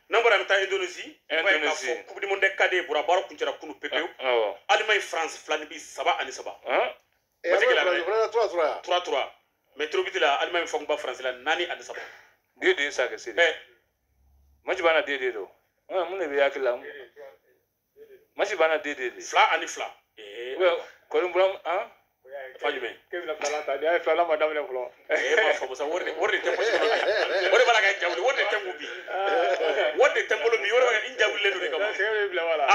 N'an bɔra, an bɛ taa Indonésie. I b'a ye k'a fɔ Coupe du monde des cadets bɔra, baara kuncɛra kunu pepewu. Allemagne, France 2-3. Parce que la 3-3 ya. 3-3. Mais tirs au but la, Allemagne fanba France la 4-3. 2-2 sa kɛ seri. Match banna 2-2 don. Mun de bɛ hakili la? Match banna 2-2 de. 2-2. Kɔni bɔra han. Fa jumɛn? K'e bɛna filanan ta, n'i y'a ye filanan ma daminɛ fɔlɔ. E m'a faamu sa, wari de tɛ poche kɔnɔ bi. O de b'a la ka n jawuli, wari de tɛ n kun bi. Wari de tɛ n bolo bi, o de b'a la n jawulilen don de kama. Sɛgɛn bɛ bila wa la.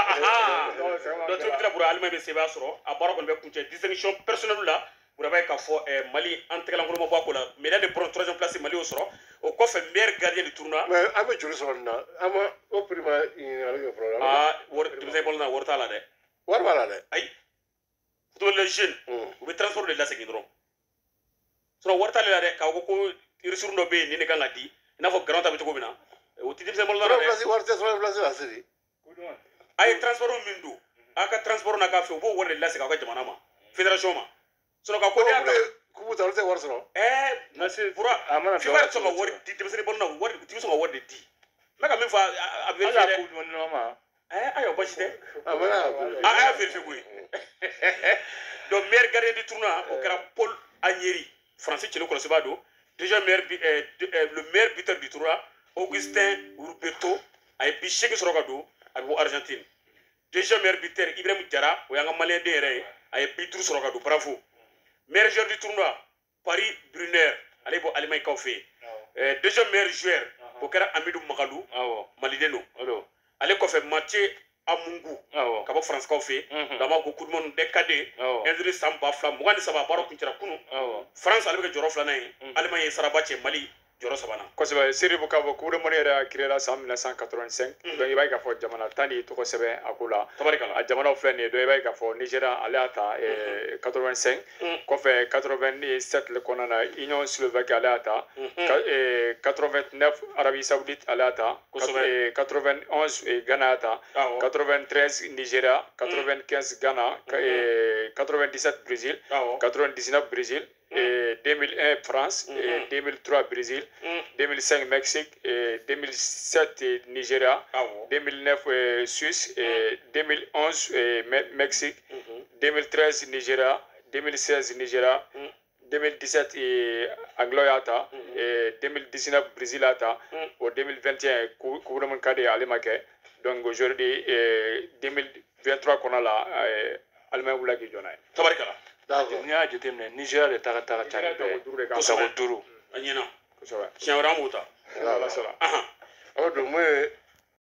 Donc tirs au but la, Bura, Allemagne bɛ sebaaya sɔrɔ, a baara kɔni bɛ kuncɛ. Distinction personnelle la, Bura, b'a ye k'a fɔ Mali an tɛgɛlankolon ma bɔ a ko la. Médaille de bronze, troisième place, Mali y'o sɔrɔ. O kɔfɛ, meilleur gardien du tournoi. Mais an bɛ joli sɔrɔ nin na? An ma o prix ma ɲininkali kɛ fɔlɔ. Aa, wari denmisɛnnin bɔlɔn na, wari t'a la dɛ. Wari b'a la dɛ. Ayi. Football les jeunes, u bɛ transport de lasegin dɔrɔn. Sinon wari t'ale la dɛ, k'a fɔ ko ressource dɔ bɛ yen nin de kan ka di, i n'a fɔ grand ta bɛ cogo min na, o tɛ denmisɛnnin bɔlɔn na dɛ. Wari tɛ troisième place la sigi. A ye transport min don, a ka transport n'a ka fɛn, u b'o wari de lasegin aw ka jamana ma, fédération ma. Sinon ka ko ne y'a ta. Kubu ta, olu tɛ wari sɔrɔ. Bura, FIFA tɛ sɔn ka wari di denmisɛnnin bɔlɔn na, wari u tɛ sɔn ka wari de di. N bɛ ka min fɔ, a vérifier dɛ. Ayiwa, basi tɛ. A y'a vérifier koyi. Donc meilleur gardien du tournoi, o kɛra Paul Agneri, Français cɛli kɔlɔsibaa don. Déjà meilleur, le meilleur buteur du tournoi, Augustin Ruberto, a ye bi 8 sɔrɔ ka don, a bɛ bɔ Argentine. Déjà meilleur buteur, Ibrahim Jara, o y'an ka malien den yɛrɛ ye, a ye bi 5 sɔrɔ ka don, bravo. Meilleur joueur du tournoi, Paris Brunner, ale bɔ Allemagne kaw fɛ yen. Deuxième meilleur joueur, o kɛra Amidou Makalou, maliden don. Ale kɔfɛ, Mathieu Amungu ka bɔ Faransi fɛ yen. Dama ko Coupe du monde des cadets Indonésie san 2023, baara kuncɛra kunu. France ale bɛ kɛ jɔyɔrɔ filanan ye, Allemagne ye saraba cɛ, Mali jɔyɔrɔ sabanan. Kosɛbɛ, Seribu, k'a fɔ Coupe du monde yɛrɛ créé la san 1985. Donc i b'a ye k'a fɔ jamana 10 de ye tɔgɔ sɛbɛn a ko la. Tabarikala. A jamanaw filɛ nin ye. Donc i b'a ye k'a fɔ Nigéria, ale y'a ta 85. Kɔfɛ, 87 le kɔnɔna na, Union Slovaquie ale y'a ta. 89, Arabie Saoudite ale y'a ta. 91, Ghana y'a ta. 93, Nigeria. 95, Ghana. 97, Brésil. 99, Brésil. 2001, France, 2003, Brésil, 2005, Mexique, 2007, Nigeria, 2009, Suisse, 2011, Mexique, 2013, Nigeria, 2016, Nigeria, 2017, Anglais y'a ta, 2019, Brésil y'a ta, o 2021, Coupe du monde cadets ale ma kɛ. Donc aujourd'hui, 2023 kɔnɔ la, Allemagne wulila k'i jɔ n'a ye. Tabarikala. N'i y'a jateminɛ, Nigéria de ta ka taa ka ca ni bɛɛ ye. Tako 5. A ɲɛna. Kosɛbɛ. Siɲɛ wɛrɛ an b'o ta. Ala sɔnna. Aw don mun ye?